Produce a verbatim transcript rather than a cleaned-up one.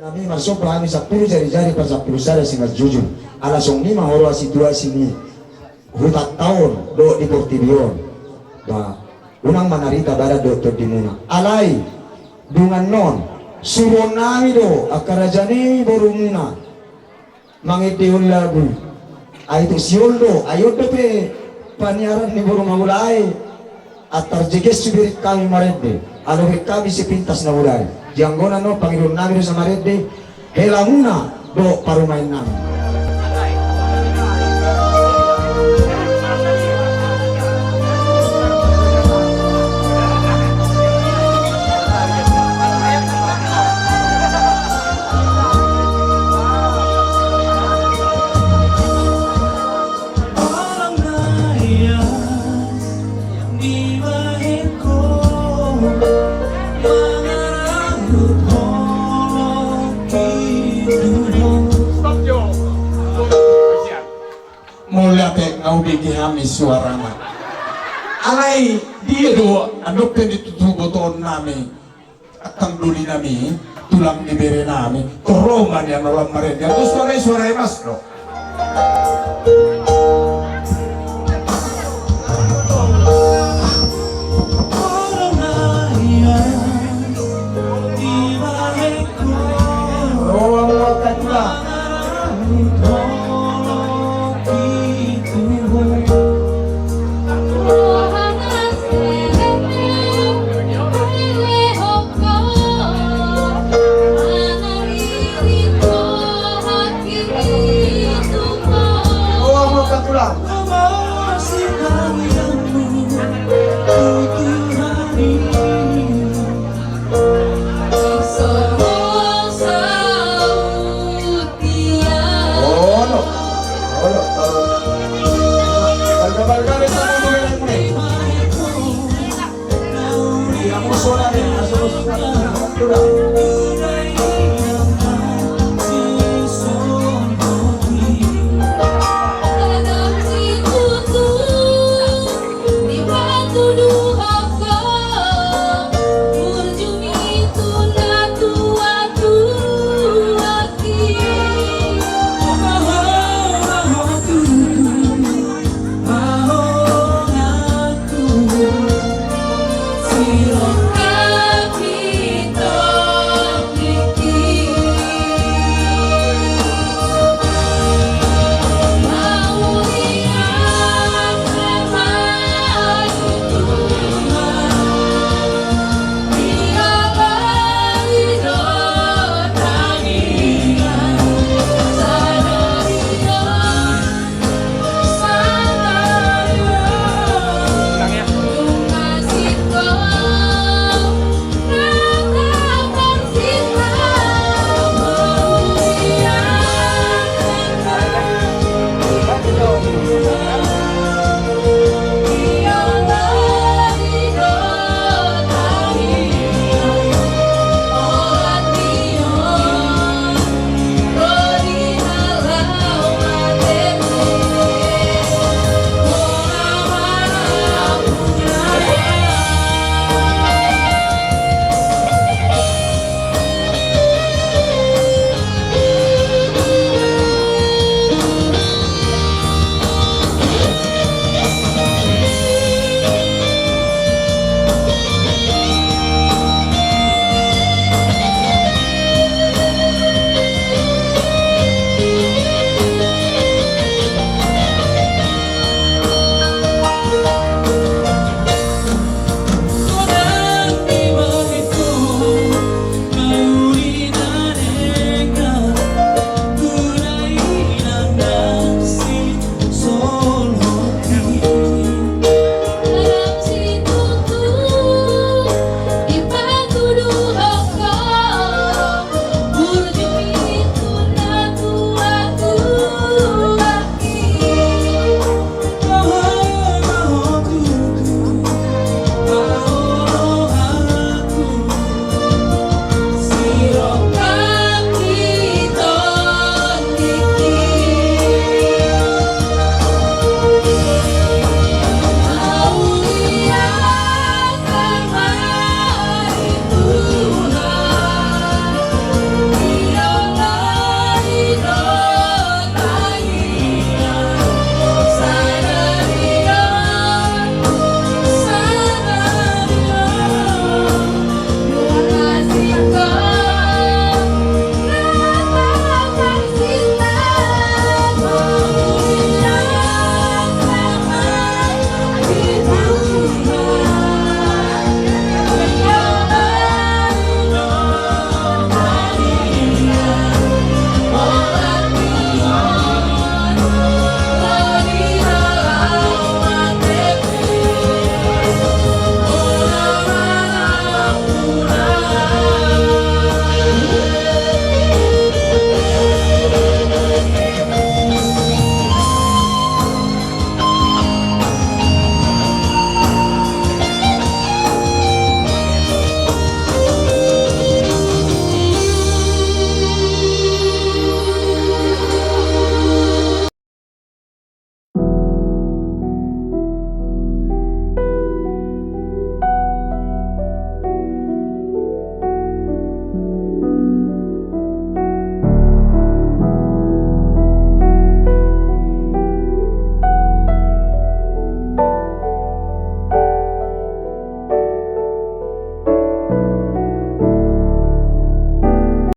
Hami marsomba hami sampulu jari-jari parsampulu sada simanjujung. Ala songon i ma huroha situasi ni hutanta on dohot di portibi on. Ba, unang manarita badan dohot tondimuna. Alai, dungan on, suruonnami do angka raja ni borumuna mangendehon lagu. Ai tu siol do, ai on dope paniaran ni boru Mangula i. Antar jeges subirit hami marende, ala bereng hami sepintas na mudari. Di anggonan on pangidoannami do sa marende, helamuna dohot parumaennami. Mauliate, nga hubege hami suarana. Alai dia do, andok pe ni tutu botoonnami. Angkang dolinami, tulang ni berenami, torro ma nian holan marende. Anggo suara i suara emas do.